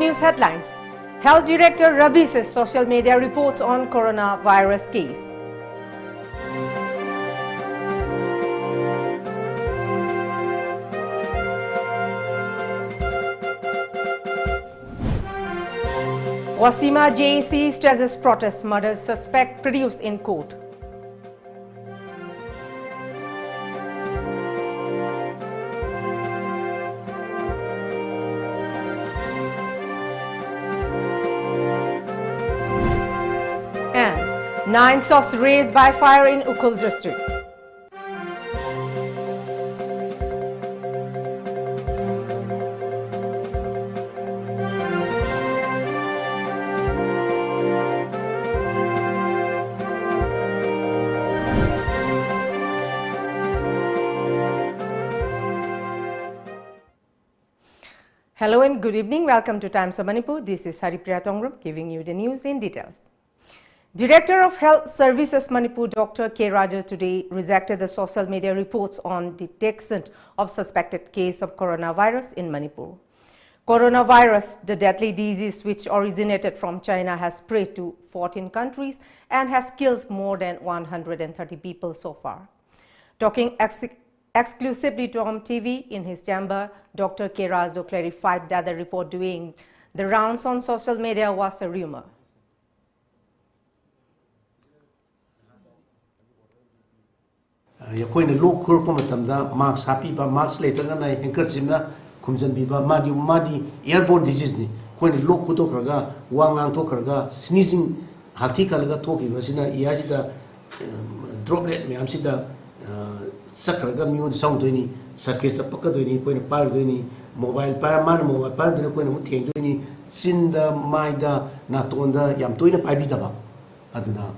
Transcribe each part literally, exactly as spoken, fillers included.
News headlines. Health Director rubbish social media reports on coronavirus case. Wasima J A C stresses protest, murder suspect produced in court. And nine shops razed by fire in Ukhrul district. Hello and good evening. Welcome to Times of Manipur. This is Haripriya Tongram giving you the news in details. Director of Health Services Manipur, Doctor K Raja, today rejected the social media reports on detection of suspected case of coronavirus in Manipur. Coronavirus, the deadly disease which originated from China, has spread to fourteen countries and has killed more than one hundred and thirty people so far. Talking ex- exclusively to Home T V in his chamber, Doctor K Raja clarified that the report doing the rounds on social media was a rumor. ꯑꯩꯈꯣꯏꯅ ꯂꯣꯛ ꯈꯨꯔꯛꯄ ꯃꯇꯝꯗ ꯃꯥꯛꯁ ꯍꯥꯞꯄꯤꯕ, ꯃꯥꯛꯁ ꯂꯩꯇ꯭ꯔꯒꯅ ꯍꯦꯡꯀꯔꯆꯤꯞꯅ ꯈꯨꯝꯖꯤꯟꯕꯤꯕ, ꯃꯥꯗꯤ, ꯃꯥꯗꯤ ꯑꯦꯌꯔꯕꯣꯔꯟ ꯗꯤꯖꯤꯖꯅꯤ꯫ ꯑꯩꯈꯣꯏꯅ ꯂꯣꯛ ꯈꯨꯗꯣꯛꯈ꯭ꯔꯒ, ꯋꯥ ꯉꯥꯡꯊꯣꯛꯈ꯭ꯔꯒ, ꯁ꯭ꯅꯤꯖꯤꯡ, ꯍꯥꯛꯊꯤ ꯈꯜꯂꯒ ꯊꯣꯛꯈꯤꯕ ꯑꯁꯤꯅ ꯑꯦꯌꯔꯁꯤꯗ, ꯗ꯭ꯔꯣꯞꯂꯦꯠ ꯃꯌꯥꯝꯁꯤꯗ, ꯑ, ꯆꯠꯈ꯭ꯔꯒ ꯃꯤꯉꯣꯟꯗ ꯆꯪꯗꯣꯏꯅꯤ, ꯁꯔꯐꯦꯁꯇ ꯄꯛꯀꯗꯣꯏꯅꯤ, ꯑꯩꯈꯣꯏꯅ ꯄꯥꯏꯔꯨꯗꯣꯏꯅꯤ, ꯃꯣꯕꯥꯏꯜ ꯄꯥꯏꯔ, ꯃꯥꯅ ꯃꯣꯕꯥꯏꯜ ꯄꯥꯏꯔꯝꯗꯣꯏꯅꯤ, ꯑꯩꯈꯣꯏꯅ ꯑꯃꯨꯛ ꯊꯦꯡꯗꯣꯏꯅꯤ꯫ ꯆꯤꯟꯗ, ꯃꯥꯏꯗ, ꯅꯥꯇꯣꯟꯗ ꯌꯥꯝ ꯇꯣꯏꯅ ꯄꯥꯏꯕꯤꯗꯕ꯫ ꯑꯗꯨꯅ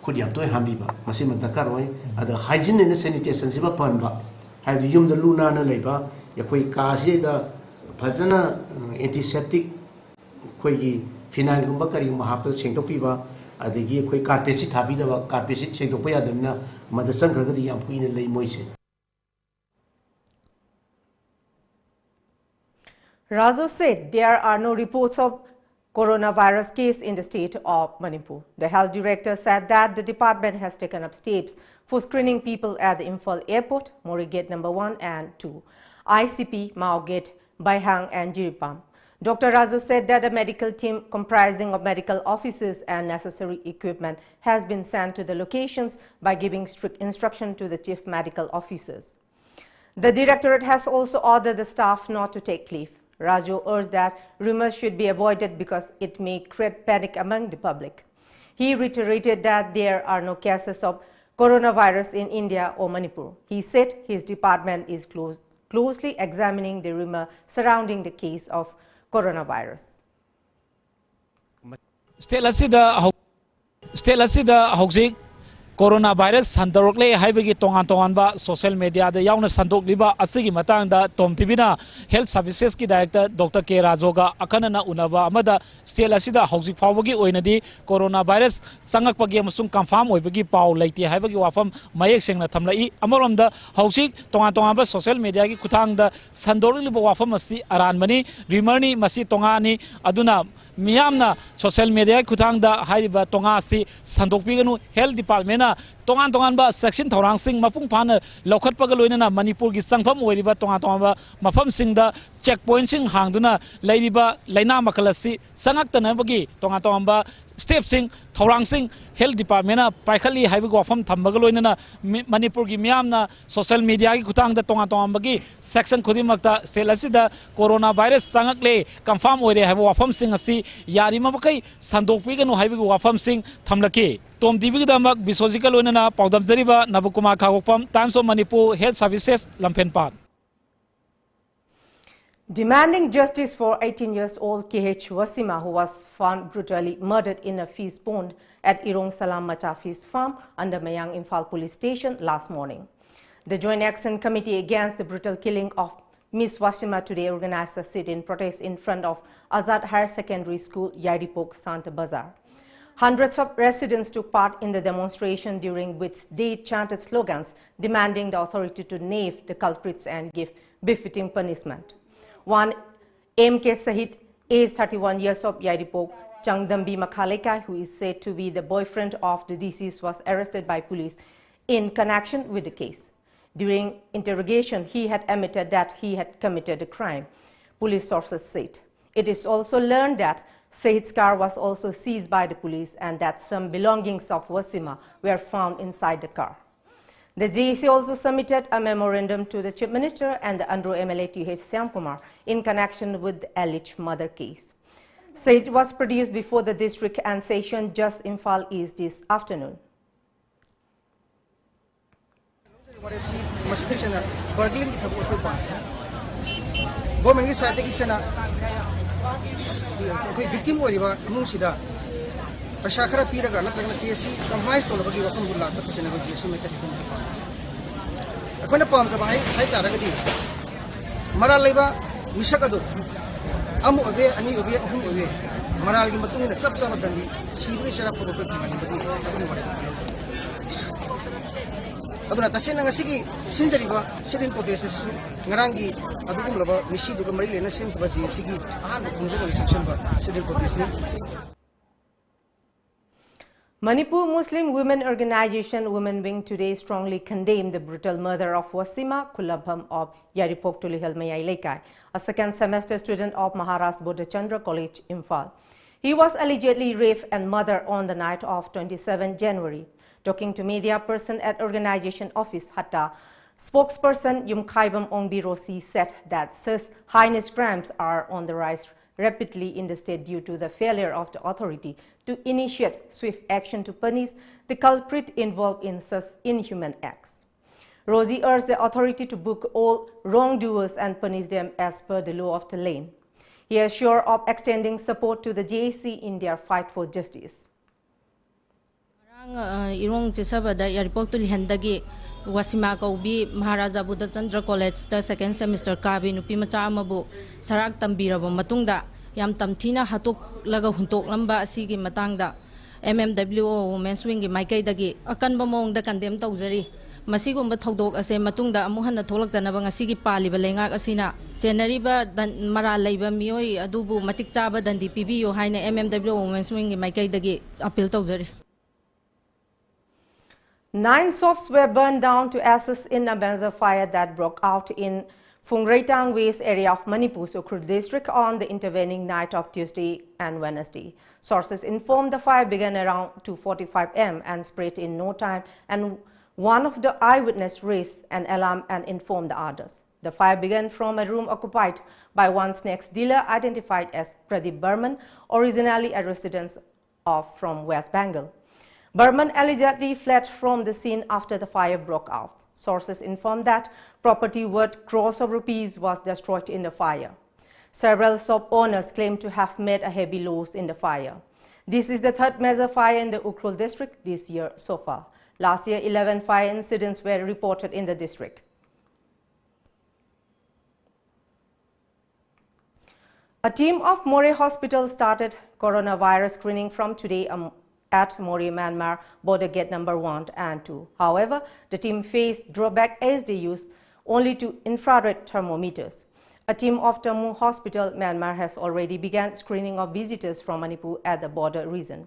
ꯈꯨꯠ ꯌꯥꯝ ꯇꯣꯏꯅ ꯍꯥꯝꯕꯤꯕ, ꯃꯁꯤꯃ ꯗꯔꯀꯥꯔ ꯑꯣꯏ꯫ ꯑꯗ hygiene ꯑꯦꯟ ꯁꯦꯅꯤꯇꯦꯁꯟꯁꯤꯃ ꯐꯍꯟꯕ, ꯍꯥꯏꯕꯗꯤ ꯌꯨꯝꯗ ꯂꯨ ꯅꯥꯟꯅ ꯂꯩꯕ, ꯑꯩꯈꯣꯏ ꯀꯥꯁꯤꯗ ꯐꯖꯅ, ꯑ, ꯑꯦꯟꯇꯤꯁꯦꯞꯇꯤꯛ, ꯑꯩꯈꯣꯏꯒꯤ ꯐꯤꯅꯥꯏꯜꯒꯨꯝꯕ ꯀꯔꯤꯒꯨꯝꯕ ꯍꯥꯞꯇꯅ ꯁꯦꯡꯗꯣꯛꯄꯤꯕ, ꯑꯗꯒꯤ ꯑꯩꯈꯣꯏ ꯀꯥꯔꯄꯦꯠꯁꯤ ꯊꯥꯕꯤꯗꯕ, ꯀꯥꯔꯄꯦꯠꯁꯤ ꯁꯦꯡꯗꯣꯛꯄ ꯌꯥꯗꯕꯅꯤꯅ ꯃꯗ ꯆꯪꯈ꯭ꯔꯒꯗꯤ ꯌꯥꯝ ꯀꯨꯏꯅ ꯂꯩ ꯃꯣꯏꯁꯦ꯫ Rajo said there are no reports of coronavirus case in the state of Manipur. The health director said that the department has taken up steps for screening people at the Imphal airport, Moreh Gate number one and two, I C P, Mao Gate, Baihang and Jiribam. Doctor Rajo said that a medical team comprising of medical officers and necessary equipment has been sent to the locations by giving strict instruction to the chief medical officers. The directorate has also ordered the staff not to take leave. Rajo urged that rumors should be avoided because it may create panic among the public. He reiterated that there are no cases of coronavirus in India or Manipur. He said his department is close, closely examining the rumor surrounding the case of coronavirus. State ꯑꯁꯤꯗ ꯍꯧ- state ꯑꯁꯤꯗ ꯍꯧꯖꯤꯛ corona virus ꯁꯟꯗꯣꯔꯛꯂꯦ ꯍꯥꯏꯕꯒꯤ ꯇꯣꯉꯥꯟ ꯇꯣꯉꯥꯟꯕ social mediaꯗ ꯌꯥꯎꯅ ꯁꯟꯗꯣꯛꯂꯤꯕ ꯑꯁꯤꯒꯤ ꯃꯇꯥꯡꯗ ꯇꯣꯝ ꯇꯤꯚꯤꯅ health servicesꯀꯤ director Doctor K ꯔꯥꯖꯣꯒ ꯑꯈꯟꯅꯅ ꯎꯅꯕ ꯑꯃꯗ state ꯑꯁꯤꯗ ꯍꯧꯖꯤꯛ ꯐꯥꯎꯕꯒꯤ ꯑꯣꯏꯅꯗꯤ ꯀꯣꯔꯣꯅꯥ ꯚꯥꯏꯔꯁ ꯆꯪꯉꯛꯄꯒꯤ ꯑꯃꯁꯨꯡ confirm ꯑꯣꯏꯕꯒꯤ ꯄꯥꯎ ꯂꯩꯇꯦ ꯍꯥꯏꯕꯒꯤ ꯋꯥꯐꯝ ꯃꯌꯦꯛ ꯁꯦꯡꯅ ꯊꯝꯂꯛꯏ꯫ ꯑꯃꯔꯣꯝꯗ ꯍꯧꯖꯤꯛ ꯇꯣꯉꯥꯟ ꯇꯣꯉꯥꯟꯕ social mediaꯒꯤ ꯈꯨꯠꯊꯥꯡꯗ ꯁꯟꯗꯣꯛꯂꯤꯕ ꯋꯥꯐꯝ ꯑꯁꯤ ꯑꯔꯥꯟꯕꯅꯤ, rumorꯅꯤ, ꯃꯁꯤ ꯇꯣꯉꯥꯅꯤ꯫ ꯑꯗꯨꯅ ꯃꯤꯌꯥꯝꯅ social mediaꯒꯤ ꯈꯨꯠꯊꯥꯡꯗ ꯍꯥꯏꯔꯤꯕ ꯇꯣꯉꯥ ꯑꯁꯤ ꯁꯟꯗꯣꯛꯄꯤꯒꯅꯨ꯫ Health departmentꯅ ꯇꯣꯉꯥꯟ ꯇꯣꯉꯥꯟꯕ ꯆꯦꯛꯁꯤꯟ ꯊꯧꯔꯥꯡꯁꯤꯡ ꯃꯄꯨꯡ ꯐꯥꯅ ꯂꯧꯈꯠꯄꯒ ꯂꯣꯏꯅꯅ ꯃꯅꯤꯄꯨꯔꯒꯤ ꯆꯪꯐꯝ ꯑꯣꯏꯔꯤꯕ ꯇꯣꯉꯥꯟ ꯇꯣꯉꯥꯟꯕ ꯃꯐꯝꯁꯤꯡꯗ check pointꯁꯤꯡ ꯍꯥꯡꯗꯨꯅ ꯂꯩꯔꯤꯕ ꯂꯥꯏꯅꯥ ꯃꯈꯜ ꯑꯁꯤ ꯆꯪꯉꯛꯇꯅꯕꯒꯤ ꯇꯣꯉꯥꯟ ꯇꯣꯉꯥꯟꯕ stepꯁꯤꯡ, ꯊꯧꯔꯥꯡꯁꯤꯡ health departmentꯅ ꯄꯥꯏꯈꯠꯂꯤ ꯍꯥꯏꯕꯒꯤ ꯋꯥꯐꯝ ꯊꯝꯕꯒ ꯂꯣꯏꯅꯅ ꯃꯤ- ꯃꯅꯤꯄꯨꯔꯒꯤ ꯃꯤꯌꯥꯝꯅ social mediaꯒꯤ ꯈꯨꯠꯊꯥꯡꯗ ꯇꯣꯉꯥꯟ ꯇꯣꯉꯥꯟꯕꯒꯤ section ꯈꯨꯗꯤꯡꯃꯛꯇ state ꯑꯁꯤꯗ ꯀꯣꯔꯣꯅꯥ ꯚꯥꯏꯔꯁ ꯆꯪꯉꯛꯂꯦ, confirm ꯑꯣꯏꯔꯦ ꯍꯥꯏꯕ ꯋꯥꯐꯝꯁꯤꯡ ꯑꯁꯤ ꯌꯥꯔꯤꯕ ꯃꯈꯩ ꯁꯟꯗꯣꯛꯄꯤꯒꯅꯨ ꯍꯥꯏꯕꯒꯤ ꯋꯥꯐꯝꯁꯤꯡ ꯊꯝꯂꯛꯈꯤ꯫ ꯇꯣꯝ ꯇꯤꯚꯤꯒꯤꯗꯃꯛ ꯕꯤꯁ꯭ꯋꯖꯤꯠꯀ ꯂꯣꯏꯅꯅ ꯄꯥꯎꯗꯝꯖꯔꯤꯕ ꯅꯕꯀꯨꯃꯥꯔ ꯈꯥꯉꯕꯣꯛꯐꯝ, Times of Manipur, Health Services, ꯂꯝꯐꯦꯜꯄꯥꯠ꯫ Demanding justice for eighteen years old K H Wasima, who was found brutally murdered in a fish pond at Irong Salam Macha Fish Farm under Mayang Imphal Police Station last morning. The Joint Action Committee against the brutal killing of Miss Wasima today organized a sit-in protest in front of Azad Higher Secondary School, Yairipok, Santa Bazar. Hundreds of residents took part in the demonstration, during which they chanted slogans demanding the authority to nab the culprits and give befitting punishment. One M K Sahid, age thirty-one years, of Yairipok, Changdambi Makha Leikai, who is said to be the boyfriend of the deceased, was arrested by police in connection with the case. During interrogation, he had admitted that he had committed the crime, police sources said. It is also learned that Sahid's car was also seized by the police and that some belongings of Wasima were found inside the car. The J A C also submitted a memorandum to the Chief Minister and the Andro M L A T H Shyamkumar in connection with the alleged murder case. Sahid was produced before the district and session judge Imphal East this afternoon. ꯃꯁꯤꯗꯩꯁꯤꯅ ꯕꯔꯒ꯭ꯂꯤꯡꯒꯤ ꯊꯕꯛ ꯑꯩꯈꯣꯏ ꯄꯥꯝꯃꯤ꯫ ꯒꯣꯔꯃꯦꯟꯒꯤ ꯁꯥꯏꯠꯇꯒꯤ ꯁꯤꯅ ꯑꯩꯈꯣꯏ victim ꯑꯣꯏꯔꯤꯕ ꯏꯃꯨꯡꯁꯤꯗ ꯄꯩꯁꯥ ꯈꯔ ꯄꯤꯔꯒ ꯅꯠꯇ꯭ꯔꯒꯅ ꯀꯦꯁꯁꯤ ꯀꯝꯄ꯭ꯔꯣꯃꯥꯏꯁ ꯇꯧꯅꯕꯒꯤ ꯋꯥꯐꯝꯗꯨ ꯂꯥꯛꯄ ꯇꯁꯦꯡꯅ ꯑꯩꯈꯣꯏ ꯖꯤ ꯑꯦꯁ ꯁꯤ ꯃꯥꯏꯀꯩꯗꯒꯤ ꯑꯩꯈꯣꯏꯅ ꯄꯥꯝꯃꯤ꯫ ꯑꯩꯈꯣꯏꯅ ꯄꯥꯝꯖꯕ ꯍꯥꯏ ꯍꯥꯏ ꯇꯥꯔꯒꯗꯤ ꯃꯔꯥꯜ ꯂꯩꯕ ꯃꯤꯁꯛ ꯑꯗꯨ ꯑꯃ ꯑꯣꯏꯕ ꯌꯥꯏ, ꯑꯅꯤ ꯑꯣꯏꯕ ꯌꯥꯏ, ꯑꯍꯨꯝ ꯑꯣꯏꯕ ꯌꯥꯏ, ꯃꯔꯥꯜꯒꯤ ꯃꯇꯨꯡ ꯏꯟꯅ ꯆꯞ ꯆꯥꯕ ꯗꯟꯗꯤ ꯁꯤꯕꯒꯤ ꯆꯩꯔꯥꯛ ꯐꯥꯎꯕ ꯑꯩꯈꯣꯏ ꯐꯪꯍꯟꯅꯤꯡꯕꯒꯤ ꯑꯗꯨꯒꯨꯝꯕ ꯋꯥꯔꯦꯞ ꯑꯗꯨꯅ ꯇꯁꯦꯡꯅ ꯉꯁꯤꯒꯤ ꯁꯤꯟꯖꯔꯤꯕ ꯁꯤꯠ ꯏꯟ ꯄ꯭ꯔꯣꯇꯦꯁ ꯑꯁꯤꯁꯨ ꯉꯔꯥꯡꯒꯤ ꯑꯗꯨꯒꯨꯝꯂꯕ ꯃꯤꯁꯤꯗꯨꯒ ꯃꯔꯤ ꯂꯩꯅ ꯁꯦꯝꯈꯤꯕ ꯖꯦ ꯑꯦꯁ ꯁꯤꯒꯤ ꯑꯍꯥꯟꯕ ꯈꯣꯡꯖꯪ ꯑꯣꯏꯅ ꯆꯪꯁꯤꯟꯕ ꯁꯤꯠ ꯏꯟ ꯄ꯭ꯔꯣꯇꯦꯁꯅꯤ꯫ Manipur Muslim Women Organization Women Wing today strongly condemned the brutal murder of Wasima Khulabham of Yairipok Tulihal Mayai Leikai, a second semester student of Maharaj Bodhachandra College, Imphal. He was allegedly raped and murdered on the night of twenty-seven January. Talking to media person at organization office Hatta, spokesperson Yumkhaibam Ongbi Rosi said that such heinous crimes are on the rise rapidly in the state due to the failure of the authority to initiate swift action to punish the culprit involved in such inhuman acts. Rosi urged the authority to book all wrongdoers and punish them as per the law of the land. He assured of extending support to the J A C in their fight for justice. ꯉꯔꯥꯡ ꯏꯔꯣꯡ ꯆꯦꯁꯕꯗ ꯌꯥꯏꯔꯤꯄꯣꯛ ꯇꯨꯂꯤꯍꯟꯗꯒꯤ ꯋꯥꯁꯤꯃꯥ ꯀꯧꯕꯤ ꯃꯍꯥꯔꯥꯖꯥ ꯕꯨꯙꯆꯟꯗ꯭ꯔ ꯀꯣꯂꯦꯖꯇ ꯁꯦꯀꯦꯟ semester ꯀꯥꯕꯤ ꯅꯨꯄꯤ ꯃꯆꯥ ꯑꯃꯕꯨ ꯁꯔꯥꯛ ꯇꯝꯕꯤꯔꯕ ꯃꯇꯨꯡꯗ ꯌꯥꯝ ꯇꯝꯊꯤꯅ ꯍꯥꯠꯇꯣꯛꯂꯒ ꯍꯨꯟꯇꯣꯛꯂꯝꯕ ꯑꯁꯤꯒꯤ ꯃꯇꯥꯡꯗ ꯑꯦꯝ ꯑꯦꯝ ꯗꯕ꯭ꯂꯤꯎ ꯑꯣ ꯋꯨꯃꯦꯟꯁ ꯋꯤꯡꯒꯤ ꯃꯥꯏꯀꯩꯗꯒꯤ ꯑꯀꯟꯕ ꯃꯑꯣꯡꯗ ꯀꯟꯗꯦꯝ ꯇꯧꯖꯔꯤ꯫ ꯃꯁꯤꯒꯨꯝꯕ ꯊꯧꯗꯣꯛ ꯑꯁꯦ ꯃꯇꯨꯡꯗ ꯑꯃꯨꯛ ꯍꯟꯅ ꯊꯣꯛꯂꯛꯇꯅꯕ ꯉꯁꯤꯒꯤ ꯄꯥꯜꯂꯤꯕ ꯂꯩꯉꯥꯛ ꯑꯁꯤꯅ ꯆꯦꯟꯅꯔꯤꯕ ꯗꯟ-, ꯃꯔꯥꯜ ꯂꯩꯕ ꯃꯤꯑꯣꯏ ꯑꯗꯨꯕꯨ ꯃꯇꯤꯛ ꯆꯥꯕ ꯗꯟꯗꯤ ꯄꯤꯕꯤꯌꯨ ꯍꯥꯏꯅ M M W Women's Wingꯒꯤ ꯃꯥꯏꯀꯩꯗꯒꯤ ꯑꯄꯤꯜ ꯇꯧꯖꯔꯤ꯫ Nine shops were burned down to ashes in a major fire that broke out in Phungreitang West area of Manipur's Ukhrul district on the intervening night of Tuesday and Wednesday. Sources inform the fire began around two forty-five A M and spread in no time, and one of the eyewitness raised an alarm and informed the others. The fire began from a room occupied by one snacks dealer identified as Pradeep Barman, originally a resident of, from West Bengal. Barman allegedly fled from the scene after the fire broke out. Sources inform that property worth crores of rupees was destroyed in the fire. Several shop owners claim to have made a heavy loss in the fire. This is the third major fire in the Ukhrul district this year so far. Last year, eleven fire incidents were reported in the district. A team of Moreh Hospital started coronavirus screening from today, um, at Moreh, Myanmar border gate number one and two. However, the team faced drawback as they used only two infrared thermometers. A team of Tamu Hospital, Myanmar, has already begun screening of visitors from Manipur at the border region.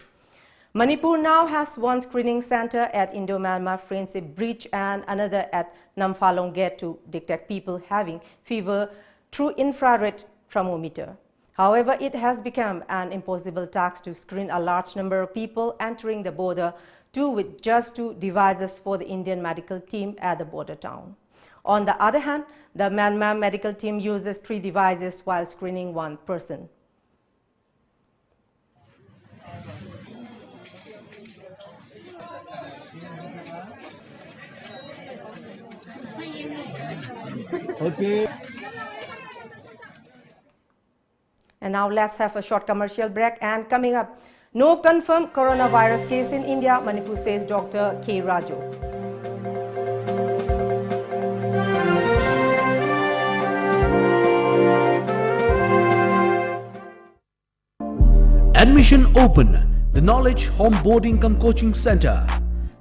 Manipur now has one screening center at Indo-Myanmar Friendship Bridge and another at Namfalong Gate to detect people having fever through infrared thermometer. However, it has become an impossible task to screen a large number of people entering the border, two with just two devices for the Indian medical team at the border town. On the other hand, the Myanmar medical team uses three devices while screening one person. Okay. And now let's have a short commercial break. And coming up, no confirmed coronavirus case in India, Manipur, says Doctor K Raju. Admission open. The Knowledge Home Boarding cum Coaching Center.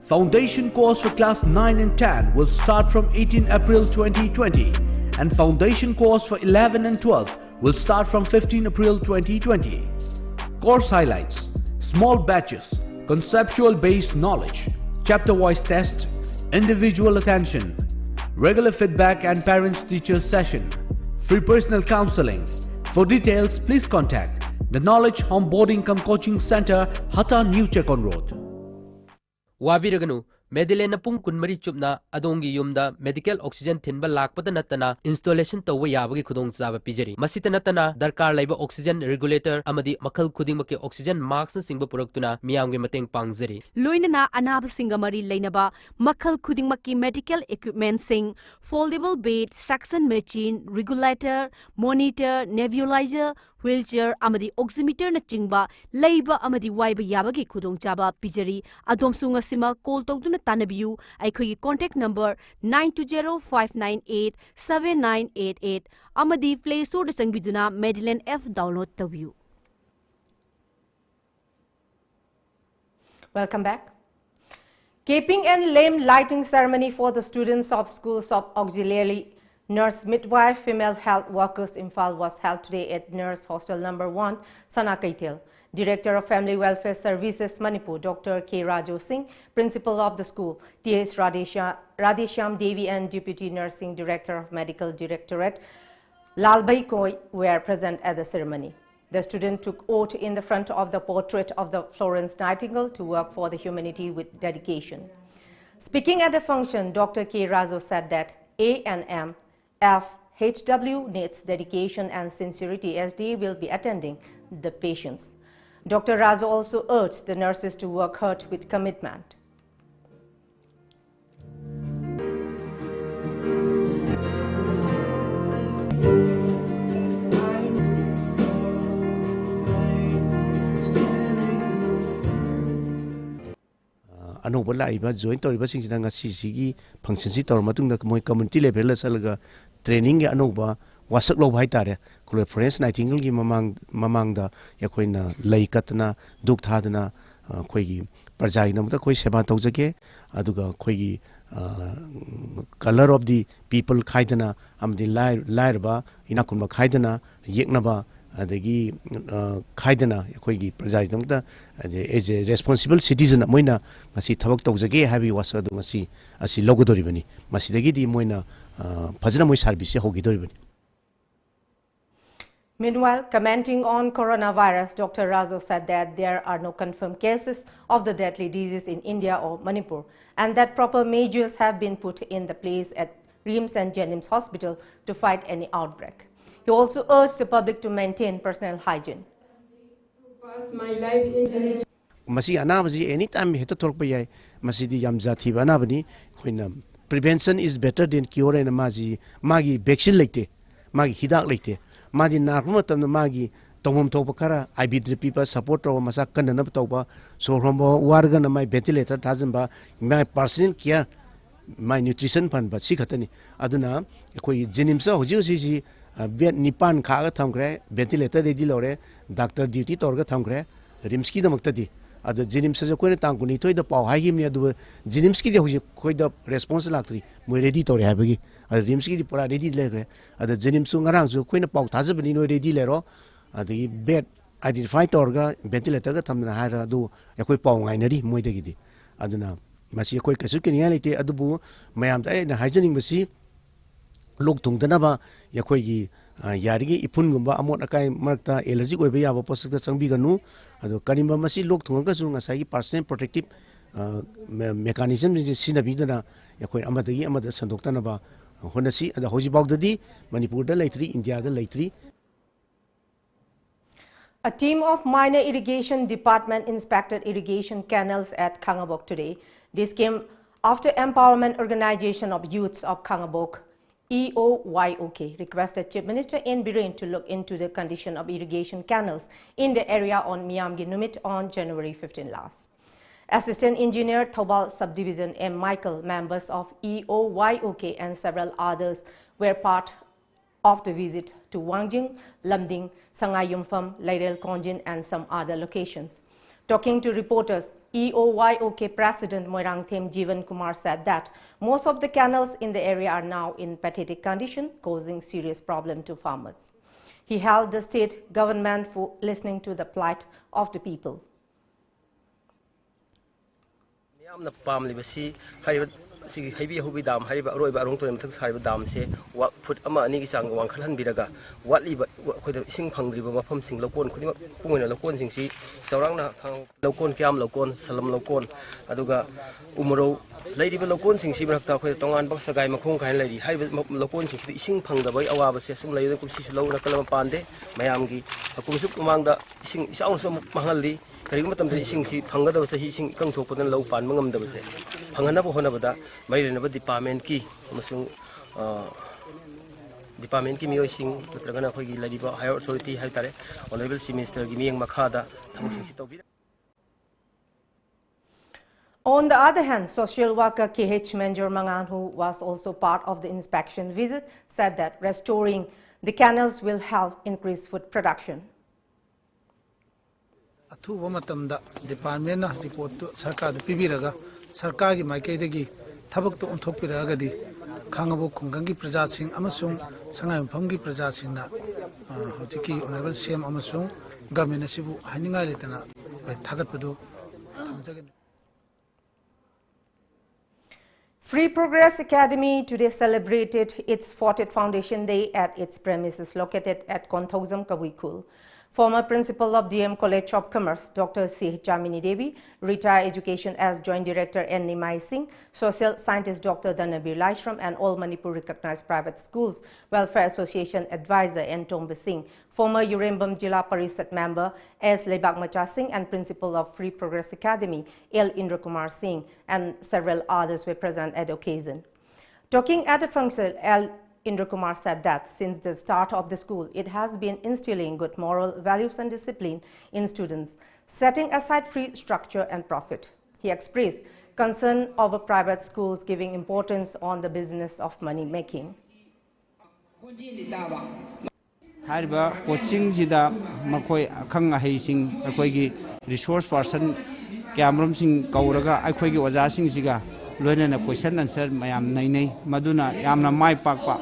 Foundation course for class nine and ten will start from eighteen April twenty twenty, and foundation course for eleven and twelve will start from fifteen April twenty twenty. Course highlights: small batches, conceptual based knowledge, chapter wise test, individual attention, regular feedback and parents teachers session, free personal counseling. For details, please contact the Knowledge Onboarding cum Coaching Center, Hata, New Chekon Road. ꯋꯥꯕꯤꯔꯒꯅꯨ, ꯃꯦꯗꯤꯂꯦꯟꯅ ꯄꯨꯡ ꯀꯨꯟꯃꯔꯤ ꯆꯨꯞꯅ ꯑꯗꯣꯝꯒꯤ ꯌꯨꯝꯗ medical ꯑꯣꯛꯁꯤꯖꯟ ꯊꯤꯟꯕ ꯂꯥꯛꯄꯗ ꯅꯠꯇꯅ installation ꯇꯧꯕ ꯌꯥꯕꯒꯤ ꯈꯨꯗꯣꯡꯆꯥꯕ ꯄꯤꯖꯔꯤ꯫ ꯃꯁꯤꯇ ꯅꯠꯇꯅ ꯗꯔꯀꯥꯔ ꯂꯩꯕ ꯑꯣꯛꯁꯤꯖꯟ ꯔꯤꯒꯨꯂꯦꯇꯔ ꯑꯃꯗꯤ ꯃꯈꯜ ꯈꯨꯗꯤꯡꯃꯛꯀꯤ ꯑꯣꯛꯁꯤꯖꯟ ꯃꯥꯛꯁꯅꯆꯤꯡꯕ ꯄꯨꯔꯛꯇꯨꯅ ꯃꯤꯌꯥꯝꯒꯤ ꯃꯇꯦꯡ ꯄꯥꯡꯖꯔꯤ꯫ ꯂꯣꯏꯅꯅ ꯑꯅꯥꯕꯁꯤꯡꯒ ꯃꯔꯤ ꯂꯩꯅꯕ ꯃꯈꯜ ꯈꯨꯗꯤꯡꯃꯛꯀꯤ ꯃꯦꯗꯤꯀꯦꯜ ꯏꯀ꯭ꯋꯤꯞꯃꯦꯟꯁꯤꯡ, foldable bed, suction machine, regulator, monitor, nebuliser, wheelchair ꯑꯃꯗꯤ ꯑꯣꯛꯁꯤꯃꯤꯇꯔꯅꯆꯤꯡꯕ ꯂꯩꯕ ꯑꯃꯗꯤ ꯋꯥꯏꯕ ꯌꯥꯕꯒꯤ ꯈꯨꯗꯣꯡꯆꯥꯕ ꯄꯤꯖꯔꯤ꯫ ꯑꯗꯣꯝꯁꯨ ꯉꯁꯤꯃꯛ ꯀꯣꯜ ꯇꯧꯗꯨꯅ ꯇꯥꯟꯅꯕꯤꯌꯨ꯫ ꯑꯩꯈꯣꯏꯒꯤ contact number nine two zero five nine eight seven nine eight eight ꯑꯃꯗꯤ ꯄ꯭ꯂꯦ ꯁ꯭ꯇꯣꯔꯗ ꯆꯪꯕꯤꯗꯨꯅ ꯃꯦꯗꯤꯂꯦꯟ ꯑꯦꯞ ꯗꯥꯎꯟꯂꯣꯗ ꯇꯧꯕꯤꯌꯨ꯫ Welcome back. Caping and lamp lighting ceremony for the students of schools of auxiliary nurse midwife female health workers Imphal was held today at Nurse Hostel number one, Sana Keithel. Director of Family Welfare Services Manipur, Doctor K Rajo Singh, Principal of the school, T H Radhesha-, Radheshyam Devi and Deputy Nursing Director of Medical Directorate, Lalbai Koi were present at the ceremony. The student took oath in the front of the portrait of the Florence Nightingale to work for the humanity with dedication. Speaking at the function, Doctor K Rajo said that A N M F H W needs dedication and sincerity as they will be attending the patients. Doctor Rajo also urged the nurses to work hard with commitment. ꯑ, ꯑꯅꯧꯕ ꯂꯥꯛꯏꯕ, join ꯇꯧꯔꯤꯕꯁꯤꯡꯁꯤꯅ ꯉꯁꯤꯁꯤꯒꯤ ꯐꯪꯁꯟꯁꯤ ꯇꯧꯔ ꯃꯇꯨꯡꯗ ꯃꯣꯏ community ꯂꯦꯚꯦꯜꯗ ꯆꯠꯂꯒ ꯇ꯭ꯔꯦꯅꯤꯡꯒꯤ ꯑꯅꯧꯕ ꯋꯥꯁꯛ ꯂꯧꯕ ꯍꯥꯏ ꯇꯥꯔꯦ꯫ ꯑꯩꯈꯣꯏ ꯐ꯭ꯂꯣꯔꯦꯟꯁ ꯅꯥꯏꯇꯤꯡꯒꯦꯜꯒꯤ ꯃꯃꯥꯡ-, ꯃꯃꯥꯡꯗ ꯑꯩꯈꯣꯏꯅ ꯂꯩ ꯀꯠꯇꯅ, ꯙꯨꯞ ꯊꯥꯗꯅ, ꯑ, ꯑꯩꯈꯣꯏꯒꯤ ꯄ꯭ꯔꯖꯥꯒꯤꯗꯃꯛꯇ ꯑꯩꯈꯣꯏ ꯁꯦꯕꯥ ꯇꯧꯖꯒꯦ꯫ ꯑꯗꯨꯒ ꯑꯩꯈꯣꯏꯒꯤ color of the people ꯈꯥꯏꯗꯅ ꯑꯃꯗꯤ ꯂꯥꯏꯔꯕ ꯏꯅꯥꯛ ꯈꯨꯟꯕ ꯈꯥꯏꯗꯅ ꯌꯦꯛꯅꯕ, ꯑꯗꯒꯤ ꯈꯥꯏꯗꯅ ꯑꯩꯈꯣꯏꯒꯤ ꯄ꯭ꯔꯖꯥꯒꯤꯗꯃꯛꯇ as a responsible citizen ꯑꯃ ꯑꯣꯏꯅ ꯉꯁꯤ ꯊꯕꯛ ꯇꯧꯖꯒꯦ ꯍꯥꯏꯕꯒꯤ ꯋꯥꯁꯛ ꯑꯗꯨ ꯉꯁꯤ ꯑꯁꯤ ꯂꯧꯒꯗꯧꯔꯤꯕꯅꯤ꯫ ꯃꯁꯤꯗꯒꯤꯗꯤ ꯃꯣꯏꯅ ꯐꯖꯅ ꯃꯣꯏ ꯁꯥꯔꯚꯤꯁꯁꯦ ꯍꯧꯈꯤꯗꯧꯔꯤꯕꯅꯤ꯫ Meanwhile, commenting on coronavirus, Doctor Razo said that there are no confirmed cases of the deadly disease in India or Manipur, and that proper measures have been put in the place at RIMS and JNIMS hospital to fight any outbreak. He also urged the public to maintain personal hygiene. ꯃꯁꯤꯒꯤ ꯑꯅꯥꯕꯁꯤ any time ꯍꯦꯛꯇ ꯊꯣꯛꯂꯛꯄ ꯌꯥꯏ꯫ ꯃꯁꯤꯗꯤ ꯌꯥꯝ ꯖꯥꯊꯤꯕ ꯑꯅꯥꯕꯅꯤ꯫ ꯑꯩꯈꯣꯏꯅ prevention is better than cure ꯍꯥꯏꯅ ꯃꯥꯁꯤ, ꯃꯥꯒꯤ vaccine ꯂꯩꯇꯦ, ꯃꯥꯒꯤ ꯍꯤꯗꯥꯛ ꯂꯩꯇꯦ꯫ ꯃꯥꯗꯤ ꯅꯥꯔꯛꯄ ꯃꯇꯝꯗ ꯃꯥꯒꯤ ꯇꯧꯐꯝ ꯊꯣꯛꯄ ꯈꯔ I V drip ꯄꯤꯕ, support ꯇꯧꯕ, ꯃꯁꯥ ꯀꯟꯅꯅꯕ ꯇꯧꯕ, ꯁꯣꯔ ꯍꯣꯟꯕ ꯋꯥꯔꯒꯅ ꯃꯥꯏ ventilator ꯊꯥꯖꯤꯟꯕ, ꯃꯥꯏ personal care, ꯃꯥꯏ nutrition ꯐꯪꯍꯟꯕ, ꯁꯤ ꯈꯛꯇꯅꯤ꯫ ꯑꯗꯨꯅ ꯑꯩꯈꯣꯏꯒꯤ JNIMS ꯍꯧꯖꯤꯛ ꯍꯧꯖꯤꯛꯁꯤ bed ꯅꯤꯄꯥꯟ ꯈꯥꯛꯑꯒ ꯊꯝꯈ꯭ꯔꯦ, ventilator ready ꯂꯧꯔꯦ, doctor duty ꯇꯧꯔꯒ ꯊꯝꯈ꯭ꯔꯦ RIMSꯀꯤꯗꯃꯛꯇꯗꯤ꯫ ꯑꯗꯣ JNIMSꯇꯁꯨ ꯑꯩꯈꯣꯏꯅ ꯇꯥꯡ ꯀꯨꯟꯅꯤꯊꯣꯏꯗ ꯄꯥꯎ ꯍꯥꯏꯈꯤꯕꯅꯤ, ꯑꯗꯨꯕꯨ JNIMSꯀꯤꯗꯤ ꯍꯧꯖꯤꯛ ꯑꯩꯈꯣꯏꯗ response ꯂꯥꯛꯇ꯭ꯔꯤ, ꯃꯣꯏ ready ꯇꯧꯔꯦ ꯍꯥꯏꯕꯒꯤ꯫ ꯑꯗꯣ RIMSꯀꯤꯗꯤ ꯄꯨꯔꯥ ready ꯂꯩꯈ꯭ꯔꯦ꯫ ꯑꯗꯣ JNIMSꯁꯨ ꯉꯔꯥꯡꯁꯨ ꯑꯩꯈꯣꯏꯅ ꯄꯥꯎ ꯊꯥꯖꯕꯅꯤ, ꯅꯣꯏ ready ꯂꯩꯔꯣ, ꯑꯗꯒꯤ bed identify ꯇꯧꯔꯒ ventilatorꯒ ꯊꯝꯗꯅ ꯍꯥꯏꯔ, ꯑꯗꯨ ꯑꯩꯈꯣꯏ ꯄꯥꯎ ꯉꯥꯏꯅꯔꯤ ꯃꯣꯏꯗꯒꯤꯗꯤ꯫ ꯑꯗꯨꯅ ꯃꯁꯤ ꯑꯩꯈꯣꯏ ꯀꯩꯁꯨ ꯀꯤꯅꯤꯡꯉꯥꯏ ꯂꯩꯇꯦ꯫ ꯑꯗꯨꯕꯨ ꯃꯌꯥꯝꯗ ꯑꯩꯅ ꯍꯥꯏꯖꯅꯤꯡꯕꯁꯤ, ꯂꯣꯛ ꯊꯨꯡꯗꯅꯕ ꯑꯩꯈꯣꯏꯒꯤ ꯌꯥꯔꯤꯉꯩ ꯏꯐꯨꯟꯒꯨꯝꯕ ꯑꯃꯣꯠ ꯑꯀꯥꯏ ꯃꯔꯛꯇ allergic ꯑꯣꯏꯕ ꯌꯥꯕ ꯄꯣꯠꯁꯛꯇ ꯆꯪꯕꯤꯒꯅꯨ꯫ ꯑꯗꯣ ꯀꯔꯤꯒꯨꯝꯕ ꯃꯁꯤ ꯂꯣꯛ ꯊꯨꯡꯉꯒꯁꯨ ꯉꯁꯥꯏꯒꯤ personal protective mechanismꯁꯤꯡꯁꯦ ꯁꯤꯖꯤꯟꯅꯕꯤꯗꯅ ꯑꯩꯈꯣꯏ ꯑꯃꯗꯒꯤ ꯑꯃꯗ ꯁꯟꯗꯣꯛꯇꯅꯕ ꯍꯣꯠꯅꯁꯤ꯫ ꯑꯗꯣ ꯍꯧꯖꯤꯛꯐꯥꯎꯗꯗꯤ ꯃꯅꯤꯄꯨꯔꯗ ꯂꯩꯇ꯭ꯔꯤ, ꯏꯟꯗꯤꯌꯥꯗ ꯂꯩꯇ꯭ꯔꯤ꯫ A team of Minor Irrigation Department inspected irrigation canals at Khangabok today. This came after Empowerment Organization of Youths of Khangabok, E O Y O K, requested Chief Minister N Biren to look into the condition of irrigation canals in the area on Miyamgi Numit on January fifteen last. Assistant Engineer Thoubal Subdivision M Michael, members of E O Y O K and several others were part of the visit to Wangjing, Lamding, Sangai Yumpham, Leirel Konjin and some other locations. Talking to reporters, E O Y O K President Moirangthem Jeevan Kumar said that most of the canals in the area are now in pathetic condition, causing serious problem to farmers. He held the state government for listening to the plight of the people. ꯃꯤꯌꯥꯝꯅ ꯄꯥꯝꯂꯤꯕꯁꯤ ꯍꯥꯏꯔꯤꯕ ꯁꯤꯒꯤ ꯍꯩꯕꯤ ꯍꯧꯕꯤ dam ꯍꯥꯏꯔꯤꯕ ꯑꯔꯣꯏꯕ ꯑꯔꯣꯡ ꯇꯨꯔꯦꯜ ꯃꯊꯛꯇ ꯁꯥꯔꯤꯕ ꯗꯥꯝꯁꯦ ꯋꯥ-, food ꯑꯃ ꯑꯅꯤꯒꯤ ꯆꯥꯡ ꯋꯥꯡꯈꯠꯍꯟꯕꯤꯔꯒ ꯋꯥꯠꯂꯤꯕ ꯑꯩꯈꯣꯏꯗ ꯏꯁꯤꯡ ꯐꯪꯗ꯭ꯔꯤꯕ ꯃꯐꯝꯁꯤꯡ ꯂꯧꯀꯣꯟ ꯈꯨꯗꯤꯡꯃꯛ ꯄꯨꯡ ꯑꯣꯏꯅ ꯂꯧꯀꯣꯟꯁꯤꯡꯁꯤ ꯆꯥꯎꯔꯥꯛꯅ ꯈꯥꯡ-, ꯂꯧꯀꯣꯟ ꯀꯌꯥꯝ ꯂꯧꯀꯣꯟ, ꯁꯂꯝ ꯂꯧꯀꯣꯟ, ꯑꯗꯨꯒ ꯎꯃꯔꯧ ꯂꯩꯔꯤꯕ ꯂꯧꯀꯣꯟꯁꯤꯡꯁꯤ ꯃꯔꯛꯇ ꯑꯩꯈꯣꯏꯗ ꯇꯣꯉꯥꯟꯕ ꯁꯒꯥꯏ ꯃꯈꯣꯡ ꯀꯥꯏꯅ ꯂꯩꯔꯤ꯫ ꯍꯥꯏꯔꯤꯕ ꯃ-, ꯂꯧꯀꯣꯟꯁꯤꯡꯁꯤꯗ ꯏꯁꯤꯡ ꯐꯪꯗꯕꯒꯤ ꯑꯋꯥꯕꯁꯦ ꯑꯁꯨꯝ ꯂꯩꯕꯅ ꯀꯨꯝꯁꯤꯁꯨ ꯂꯧ ꯅꯥꯀꯜ ꯑꯃ ꯄꯥꯟꯗꯦ꯫ ꯃꯌꯥꯝꯒꯤ ꯍꯀꯨꯝꯁꯨ ꯃꯃꯥꯡꯗ ꯏꯁꯤꯡ ꯏꯆꯥꯎꯅꯁꯨ ꯑꯃꯨꯛ ꯃꯥꯡꯍꯜꯂꯤ꯫ ꯀꯔꯤꯒꯨꯝꯕ ꯃꯇꯝꯗ ꯏꯁꯤꯡꯁꯤ ꯐꯪꯒꯗꯕ ꯆꯍꯤ ꯏꯁꯤꯡ ꯏꯀꯪ ꯊꯣꯛꯄꯗꯅ ꯂꯧ ꯄꯥꯟꯕ ꯉꯝꯗꯕꯁꯦ ꯐꯪꯍꯟꯅꯕ ꯍꯣꯠꯅꯕꯗ ꯃꯔꯤ ꯂꯩꯅꯕ ꯗꯤꯄꯥꯔꯠꯃꯦꯟꯠꯀꯤ ꯑꯃꯁꯨꯡ, ꯑ, ꯗꯤꯄꯥꯔꯠꯃꯦꯟꯠꯀꯤ ꯃꯤꯑꯣꯏꯁꯤꯡ ꯅꯠꯇ꯭ꯔꯒꯅ ꯑꯩꯈꯣꯏꯒꯤ ꯂꯩꯔꯤꯕ ꯍꯥꯌꯔ ꯑꯣꯊꯣꯔꯤꯇꯤ ꯍꯥꯏꯕ ꯇꯥꯔꯦ, ꯑꯣꯅꯔꯦꯕꯜ ꯆꯤꯐ ꯃꯤꯅꯤꯁꯇꯔꯒꯤ ꯃꯤꯠꯌꯦꯡ ꯃꯈꯥꯗ ꯊꯕꯛꯁꯤꯡꯁꯤ ꯇꯧꯕꯤꯔꯤ꯫ On the other hand, social worker K H Manjor Mangan, who was also part of the inspection visit, said that restoring the canals will help increase food production. ꯑꯊꯨꯕ ꯃꯇꯝꯗ ꯗꯤꯄꯥꯔꯠꯃꯦꯟꯅ ꯔꯤꯄꯣꯔꯠꯇꯨ ꯁꯔꯀꯥꯔꯗ ꯄꯤꯕꯤꯔꯒ ꯁꯔꯀꯥꯔꯒꯤ ꯃꯥꯏꯀꯩꯗꯒꯤ ꯊꯕꯛꯇꯨ ꯑꯣꯟꯊꯣꯛꯄꯤꯔꯛꯑꯒꯗꯤ ꯈꯥꯉꯕꯣꯛ ꯈꯨꯡꯒꯪꯒꯤ ꯄ꯭ꯔꯖꯥꯁꯤꯡ ꯑꯃꯁꯨꯡ ꯁꯉꯥꯏꯌꯨꯝꯐꯝꯒꯤ ꯄ꯭ꯔꯖꯥꯁꯤꯡꯅ, ꯑ, ꯍꯧꯖꯤꯛꯀꯤ ꯑꯣꯅꯔꯦꯕꯜ ꯁꯤ ꯑꯦꯝ ꯑꯃꯁꯨꯡ ꯒꯚꯔꯟꯃꯦꯟ ꯑꯁꯤꯕꯨ ꯍꯥꯏꯅꯤꯡꯉꯥꯏ ꯂꯩꯇꯅ ꯑꯩꯈꯣꯏ ꯊꯥꯒꯠꯄꯗꯨ ꯊꯝꯖꯒꯅꯤ꯫ Free Progress Academy today celebrated its fortieth Foundation Day at its premises located at Konthoujam Kabuikhul. Former Principal of D M College of Commerce, Doctor C H Chamini Devi, retired education as Joint Director N Nimai Singh, Social Scientist Doctor Dhanabir Laishram, and All Manipur Recognized Private Schools Welfare Association Advisor N Tomba Singh, former Urembam Jila Parishad member S Leibakmacha Singh, and Principal of Free Progress Academy L Indrakumar Singh, and several others were present at the occasion. Talking at the function, L Indrakumar said that since the start of the school, it has been instilling good moral values and discipline in students, setting aside free structure and profit. He expressed concern over private schools giving importance on the business of money making. ꯍꯥꯏꯔꯤꯕ ꯀꯣꯆꯤꯡꯁꯤꯗ ꯃꯈꯣꯏ ꯑꯈꯪ ꯑꯍꯩꯁꯤꯡ, ꯑꯩꯈꯣꯏꯒꯤ resources person ꯀꯌꯥꯃꯔꯨꯝꯁꯤꯡ ꯀꯧꯔꯒ ꯑꯩꯈꯣꯏꯒꯤ ꯑꯣꯖꯥꯁꯤꯡꯁꯤꯒ ꯂꯣꯏꯅꯅ question answer ꯃꯌꯥꯝ ꯅꯩꯅꯩ꯫ ꯃꯗꯨꯅ ꯌꯥꯝꯅ ꯃꯥꯏ ꯄꯥꯛꯄ,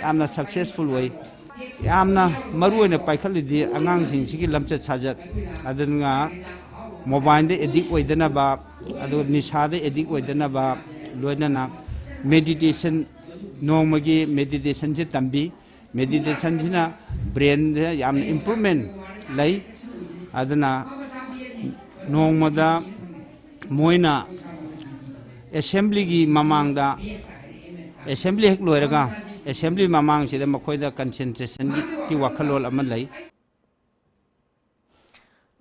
ꯌꯥꯝꯅ successful ꯑꯣꯏ꯫ ꯌꯥꯝꯅ ꯃꯔꯨ ꯑꯣꯏꯅ ꯄꯥꯏꯈꯠꯂꯤꯗꯤ ꯑꯉꯥꯡꯁꯤꯡꯁꯤꯒꯤ ꯂꯝꯆꯠ ꯁꯥꯖꯠ, ꯑꯗꯨꯅ mobileꯗ addict ꯑꯣꯏꯗꯅꯕ, ꯑꯗꯨꯒ ꯅꯤꯁꯥꯗ addict ꯑꯣꯏꯗꯅꯕ, ꯂꯣꯏꯅꯅ meditation, ꯅꯣꯡꯃꯒꯤ meditationꯁꯦ ꯇꯝꯕꯤ꯫ Meditationꯁꯤꯅ brainꯗ ꯌꯥꯝꯅ improvement ꯂꯩ꯫ ꯑꯗꯨꯅ ꯅꯣꯡꯃꯗ ꯃꯣꯏꯅ assemblyꯒꯤ ꯃꯃꯥꯡꯗ, assembly ꯍꯦꯛ ꯂꯣꯏꯔꯒ assembly ꯃꯃꯥꯡꯁꯤꯗ ꯃꯈꯣꯏꯗ concentrationꯒꯤ ꯋꯥꯈꯜꯂꯣꯟ ꯑꯃ ꯂꯩ꯫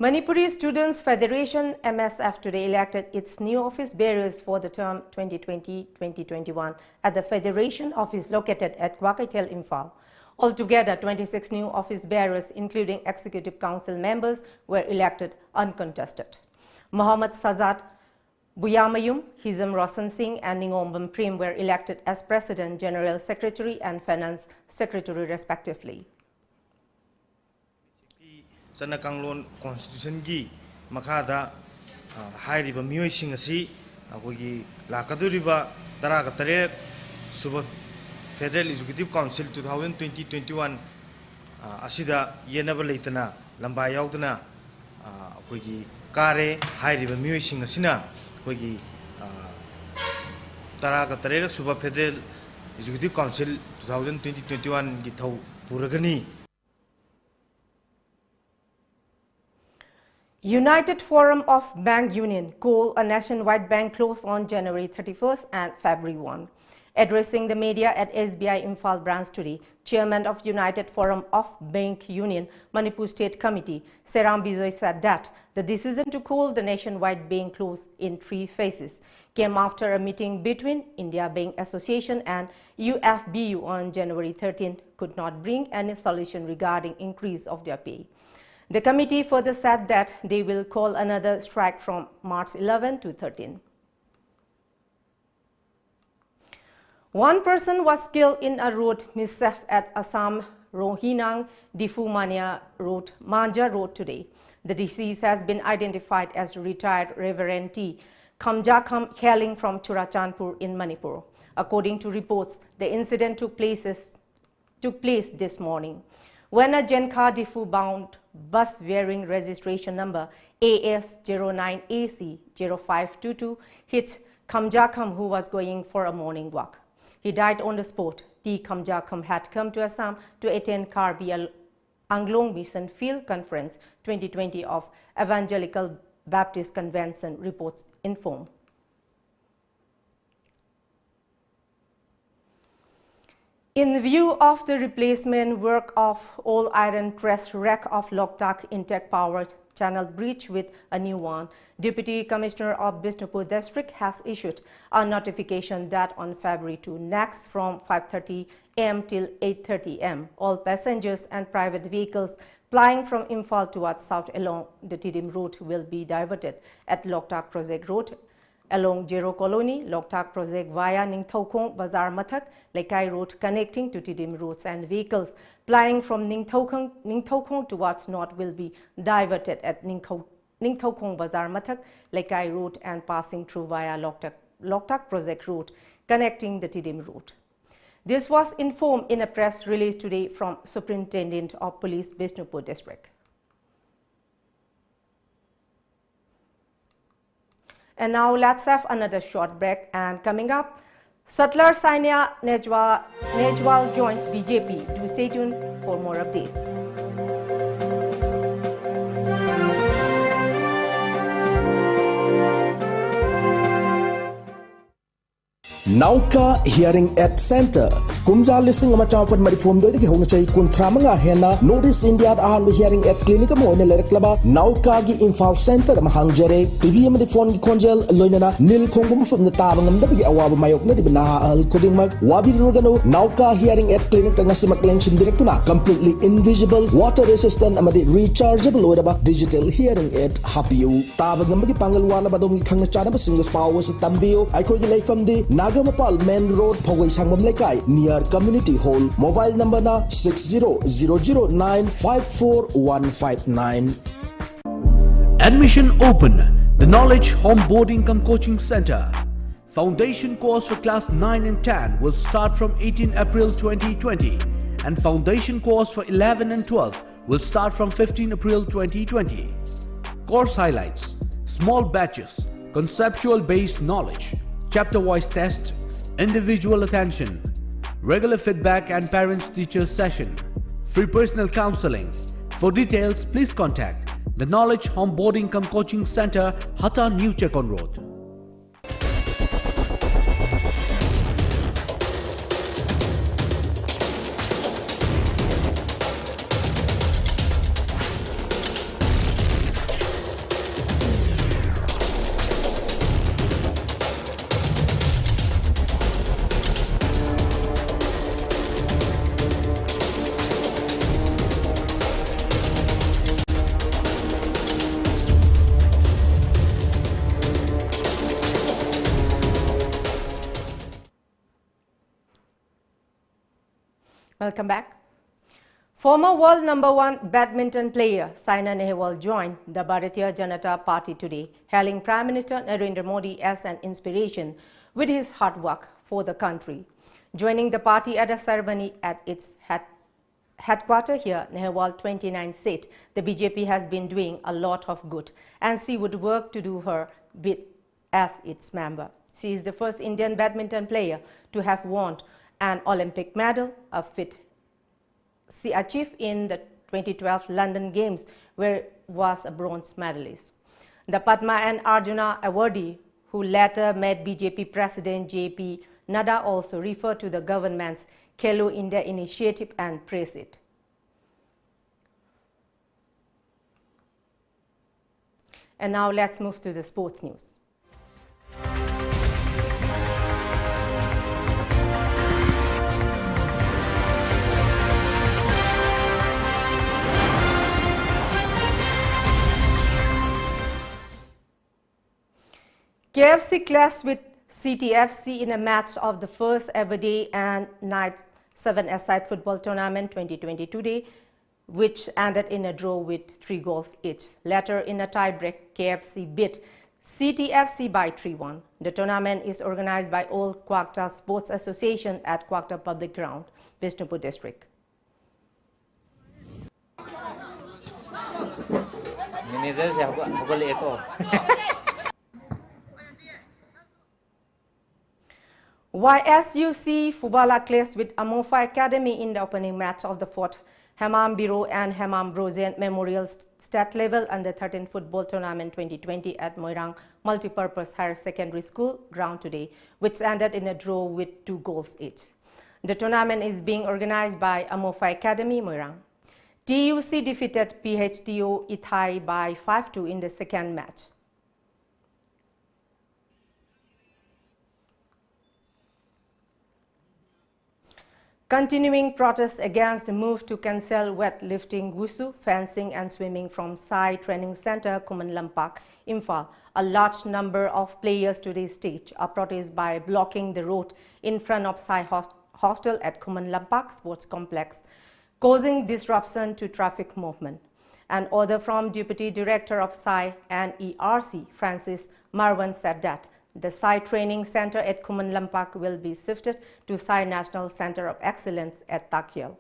Manipuri Students Federation, M S F, today elected its new office bearers for the term twenty twenty twenty twenty-one at the Federation office located at Kwakeithel, Imphal. Altogether, twenty-six new office bearers, including Executive Council members, were elected uncontested. Mohammad Sajad Buyamayum, Hizam Roshan Singh, and Ningombam Prem were elected as President, General Secretary, and Finance Secretary, respectively. ꯆꯠꯅ ꯀꯥꯡꯂꯣꯟ constitutionꯒꯤ ꯃꯈꯥꯗ ꯍꯥꯏꯔꯤꯕ ꯃꯤꯑꯣꯏꯁꯤꯡ ꯑꯁꯤ ꯑꯩꯈꯣꯏꯒꯤ ꯂꯥꯛꯀꯗꯧꯔꯤꯕ ꯇꯔꯥꯒ ꯇꯔꯦꯠ ꯁꯨꯕ Federal Executive Council two thousand twenty twenty-one ꯑꯁꯤꯗ ꯌꯦꯠꯅꯕ ꯂꯩꯇꯅ ꯂꯝꯕꯥ ꯌꯥꯎꯗꯅ ꯑꯩꯈꯣꯏꯒꯤ ꯀꯥꯔꯦ꯫ ꯍꯥꯏꯔꯤꯕ ꯃꯤꯑꯣꯏꯁꯤꯡ ꯑꯁꯤꯅ ꯑꯩꯈꯣꯏꯒꯤ ꯇꯔꯥꯒ ꯇꯔꯦꯠ ꯁꯨꯕ Federal Executive Council two thousand twenty twenty-oneꯒꯤ ꯊꯧ ꯄꯨꯔꯒꯅꯤ꯫ United Forum of Bank Union call a nationwide bank close on January thirty-first and February one. Addressing the media at S B I Imphal branch today, Chairman of United Forum of Bank Union Manipur State Committee, Seram Bijoy, said that the decision to call the nationwide bank close in three phases came after a meeting between India Bank Association and U F B U on January thirteenth could not bring any solution regarding increase of their pay. The committee further said that they will call another strike from March eleven to thirteen. One person was killed in a road mishap at Assam Rohinang Diphu Mania Road, Manja Road today. The deceased has been identified as retired Reverend T. Khamjakham, hailing from Churachandpur in Manipur. According to reports, the incident took places took place this morning when a Jenkha Diphu bound bus bearing registration number A S zero nine A C zero five two two hit Khamjakham, who was going for a morning walk. He died on the spot. T. Khamjakham had come to Assam to attend Karbi Anglong Mission Field Conference twenty twenty of Evangelical Baptist Convention, reports inform. In view of the replacement work of all iron truss rack of Loktak Intact Power Channel bridge with a new one, Deputy Commissioner of Bishnupur District has issued a notification that on February two next, from five thirty a m till eight thirty a m, all passengers and private vehicles plying from Imphal towards south along the Tidim Road will be diverted at Loktak Project Road, along Zero Colony, Loktak Project via Ningthoukhong Bazar Mathak, Leikai Road connecting to Tidim roads, and vehicles plying from Ningthoukhong, Ningthoukhong towards north will be diverted at Ningthou, Ningthoukhong Bazar Mathak, Leikai Road and passing through via Loktak, Loktak Project Road connecting the Tidim Road. This was informed in a press release today from Superintendent of Police Bishnupur District. And now let's have another short break, and coming up, Satlar Sainya Nejwal, Nejwal joins B J P. Do stay tuned for more updates. Nauka Hearing Aid Center. ꯀꯨꯝꯖꯥ ꯂꯤꯁꯤꯡ ꯑꯃ ꯆꯥꯃꯥꯄꯟ ꯃꯔꯤꯐꯨ ꯍꯨꯝꯗꯣꯏꯗꯒꯤ ꯍꯧꯅ ꯆꯍꯤ ꯀꯨꯟꯊ꯭ꯔꯥ ꯃꯉꯥ ꯍꯦꯟꯅ North East India ꯗ ꯑꯍꯥꯟꯕ hearing aid clinic ꯑꯃ ꯑꯣꯏꯅ ꯂꯩꯔꯛꯂꯕ ꯅꯥꯎꯀꯥꯒꯤ ꯏꯝꯐꯥꯜ center ꯑꯃ ꯍꯥꯡꯖꯔꯦ꯫ T V ꯑꯃꯗꯤ phone ꯒꯤ ꯈꯣꯟꯖꯦꯜ, ꯂꯣꯏꯅꯅ ꯅꯤꯜ ꯈꯣꯡꯕ ꯃꯐꯝꯗ ꯇꯥꯕ ꯉꯝꯗꯕꯒꯤ ꯑꯋꯥꯕ ꯃꯥꯌꯣꯛꯅꯔꯤꯕ ꯅꯍꯥ ꯑꯍꯜ ꯈꯨꯗꯤꯡꯃꯛ ꯋꯥꯕꯤꯔꯨꯔꯒꯅꯨ꯫ ꯅꯥꯎꯀꯥ Hearing Aid Clinic ꯇ ꯉꯁꯤꯃꯛ ꯂꯦꯡꯁꯤꯟꯕꯤꯔꯛꯇꯨꯅ completely invisible, water resistant ꯑꯃꯗꯤ rechargeable ꯑꯣꯏꯔꯕ digital hearing aid ꯍꯥꯞꯄꯤꯌꯨ꯫ ꯇꯥꯕ ꯉꯝꯕꯒꯤ ꯄꯥꯡꯒꯜ ꯋꯥꯠꯂꯕ ꯑꯗꯣꯝꯒꯤ ꯈꯪꯅ ꯆꯥꯟꯅꯕꯁꯤꯡꯗ ꯄꯥꯎ ꯑꯁꯤ ꯇꯝꯕꯤꯌꯨ꯫ ꯑꯩꯈꯣꯏꯒꯤ ꯂꯩꯐꯝꯗꯤ Naga Gamapal Main Road, Phawai Sangam Lekai, near Community Hall. Mobile number na six zero zero zero nine five four one five nine. Admission open. The Knowledge Onboarding cum Coaching Center. Foundation course for class nine and ten will start from eighteen April twenty twenty, and foundation course for eleven and twelve will start from fifteen April twenty twenty. Course highlights: small batches, conceptual based knowledge, chapter wise test, individual attention, regular feedback and parents teachers session, free personal counseling. For details, please contact the Knowledge Onboarding cum Coaching Center, Hatta, New Chekon Road. Welcome back. Former world number one badminton player Saina Nehwal joined the Bharatiya Janata Party today, hailing Prime Minister Narendra Modi as an inspiration with his hard work for the country. Joining the party at a ceremony at its head headquarter here, Nehwal twenty-nine said the B J P has been doing a lot of good and she would work to do her bit as its member. She is the first Indian badminton player to have won an Olympic medal, a feat she achieved in the twenty twelve London Games, where was a bronze medalist. The Padma and Arjuna awardee, who later met B J P President J P Nadda, also referred to the government's Khelo India initiative and praised it. And now let's move to the sports news. K F C clash with C T F C in a match of the first ever day and night seven-a-side football tournament twenty twenty-two day, which ended in a draw with three goals each. Later, in a tie-break, K F C beat C T F C by three one. The tournament is organized by All Kwakta Sports Association at Kwakta Public Ground, Bishnupur District. Manager ꯁꯦ ꯍꯧꯒꯠ- ꯍꯧꯒꯠꯂꯛꯑꯦꯀꯣ꯫ Y S U C Phubala clashed with Amofa Academy in the opening match of the fourth Hemam Biro and Hemam Brojen Memorial St- State Level Under thirteen Football Tournament twenty twenty at Moirang Multipurpose Higher Secondary School ground today, which ended in a draw with two goals each. The tournament is being organized by Amofa Academy, Moirang. T U C defeated P H D O Ithai by five two in the second match. Continuing protests against the move to cancel weightlifting, wushu, fencing and swimming from Sai Training Centre, Khuman Lampak, Imphal. A large number of players today staged a protest by blocking the road in front of Sai Hos- Hostel at Khuman Lampak Sports Complex, causing disruption to traffic movement. An order from Deputy Director of Sai and E R C, Francis Marwan, said that the Sai Training Centre at Khuman Lampak will be shifted to Sai National Centre of Excellence at Takyel.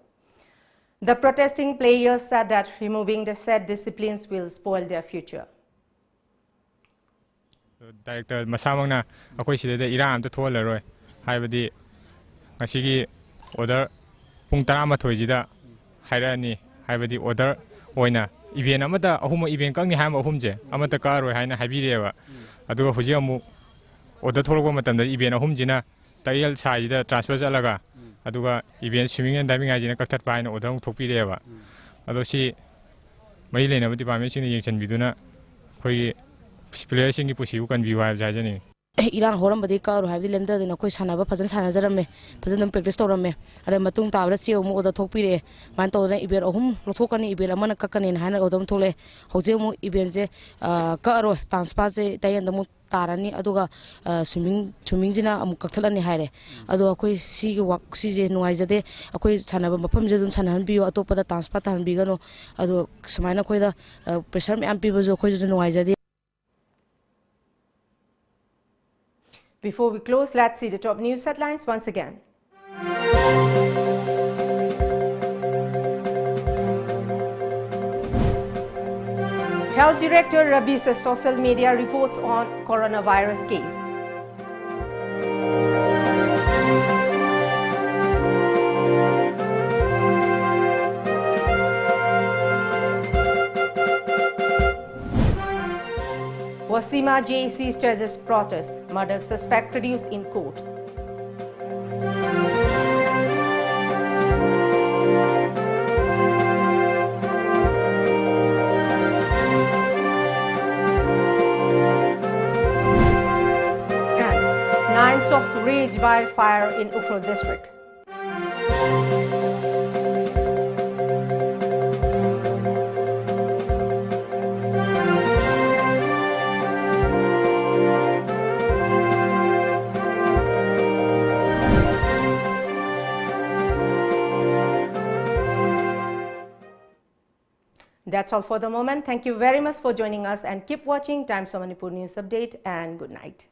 The protesting players said that removing the said disciplines will spoil their future. Director ꯃꯁꯥꯃꯛꯅ ꯑꯩꯈꯣꯏ ꯁꯤꯗꯩꯗ ꯏꯔꯥꯡ ꯑꯝꯇ ꯊꯣꯛꯍꯜꯂꯔꯣꯏ, ꯍꯥꯏꯕꯗꯤ ꯉꯁꯤꯒꯤ order ꯄꯨꯡ ꯇꯔꯥꯃꯥꯊꯣꯏꯁꯤꯗ ꯍꯥꯏꯔꯛꯑꯅꯤ, ꯍꯥꯏꯕꯗꯤ order ꯑꯣꯏꯅ event ꯑꯃꯗ ꯑꯍꯨꯝꯃꯛ event ꯀꯛꯅꯤ ꯍꯥꯏꯔꯝꯕ ꯑꯍꯨꯝꯁꯦ ꯑꯃꯠꯇ ꯀꯛꯑꯔꯣꯏ ꯍꯥꯏꯅ ꯍꯥꯏꯕꯤꯔꯛꯑꯦꯕ꯫ ꯑꯗꯨꯒ ꯍꯧꯖꯤꯛ ꯑꯃꯨꯛ order ꯊꯣꯛꯂꯛꯄ ꯃꯇꯝꯗ event ꯑꯍꯨꯝꯁꯤꯅ ꯇꯛꯌꯦꯜ ꯁꯥꯏꯁꯤꯗ transfer ꯆꯠꯂꯒ ꯑꯗꯨꯒ event swimming and diving ꯍꯥꯏꯁꯤꯅ ꯀꯛꯊꯠꯄ ꯍꯥꯏꯅ order ꯑꯃꯨꯛ ꯊꯣꯛꯄꯤꯔꯛꯑꯦꯕ꯫ ꯑꯗꯣ ꯁꯤ ꯃꯔꯤ ꯂꯩꯅꯕ departmentꯁꯤꯡꯅ ꯌꯦꯡꯁꯤꯟꯕꯤꯗꯨꯅ ꯑꯩꯈꯣꯏꯒꯤ playerꯁꯤꯡꯒꯤ ꯄꯨꯟꯁꯤꯕꯨ ꯀꯟꯕꯤꯌꯨ ꯍꯥꯏꯕꯁꯦ ꯍꯥꯏꯖꯅꯤꯡꯉꯤ꯫ ꯏꯔꯥꯡ ꯍꯧꯔꯝꯕꯗꯒꯤ ꯀꯛꯑꯔꯣꯏ ꯍꯥꯏꯕꯗꯤ ꯂꯦꯝꯊꯗꯅ ꯑꯩꯈꯣꯏ ꯁꯥꯟꯅꯕ ꯐꯖꯅ ꯁꯥꯟꯅꯖꯔꯝꯃꯦ, ꯐꯖꯅ ꯑꯗꯨꯝ practice ꯇꯧꯔꯝꯃꯦ꯫ ꯑꯗ ꯃꯇꯨꯡ ꯇꯥꯕꯗ ꯆꯦ ꯑꯃꯨꯛ order ꯊꯣꯛꯄꯤꯔꯛꯑꯦ, ꯑꯗꯨꯃꯥꯏꯅ ꯇꯧꯗꯅ event ꯑꯍꯨꯝ ꯂꯧꯊꯣꯛꯀꯅꯤ, event ꯑꯃꯅ ꯀꯛꯀꯅꯤꯅ ꯍꯥꯏꯅ order ꯑꯃ ꯊꯣꯛꯂꯛꯑꯦ꯫ ꯍꯧꯖꯤꯛ ꯑꯃꯨꯛ eventꯁꯦ ꯀꯛꯑꯔꯣꯏ, ꯇꯥꯡ ꯁꯄꯥꯁꯦ ꯇꯥꯏꯌꯦꯟꯗ ꯑꯃꯨꯛ ꯇꯥꯔꯅꯤ, ꯑꯗꯨꯒ swimming, swimmingꯁꯤꯅ ꯑꯃꯨꯛ ꯀꯛꯊꯠꯂꯅꯤ ꯍꯥꯏꯔꯦ꯫ ꯑꯗꯣ ꯑꯩꯈꯣꯏ ꯁꯤꯒꯤ ꯋꯥꯛ ꯁꯤꯁꯦ ꯅꯨꯡꯉꯥꯏꯖꯗꯦ꯫ ꯑꯩꯈꯣꯏ ꯁꯥꯟꯅꯕ ꯃꯐꯝꯁꯤꯗ ꯑꯗꯨꯝ ꯁꯥꯟꯅꯍꯟꯕꯤꯌꯨ, ꯑꯇꯣꯞꯄꯗ transfer ꯇꯥꯍꯟꯕꯤꯒꯅꯨ꯫ ꯑꯗꯣ ꯁꯨꯃꯥꯏꯅ ꯑꯩꯈꯣꯏꯗ pressure ꯃꯌꯥꯝ ꯄꯤꯕꯁꯨ ꯑꯩꯈꯣꯏꯁꯨ ꯅꯨꯡꯉꯥꯏꯖꯗꯦ꯫ Before we close, let's see the top news headlines once again. Health Director rubbish social media reports on coronavirus case. Wasima J A C stresses protest, murder suspect produced in court. And nine shops razed by fire in Ukhrul district. That's all for the moment. Thank you very much for joining us and keep watching Times of Manipur News Update and good night.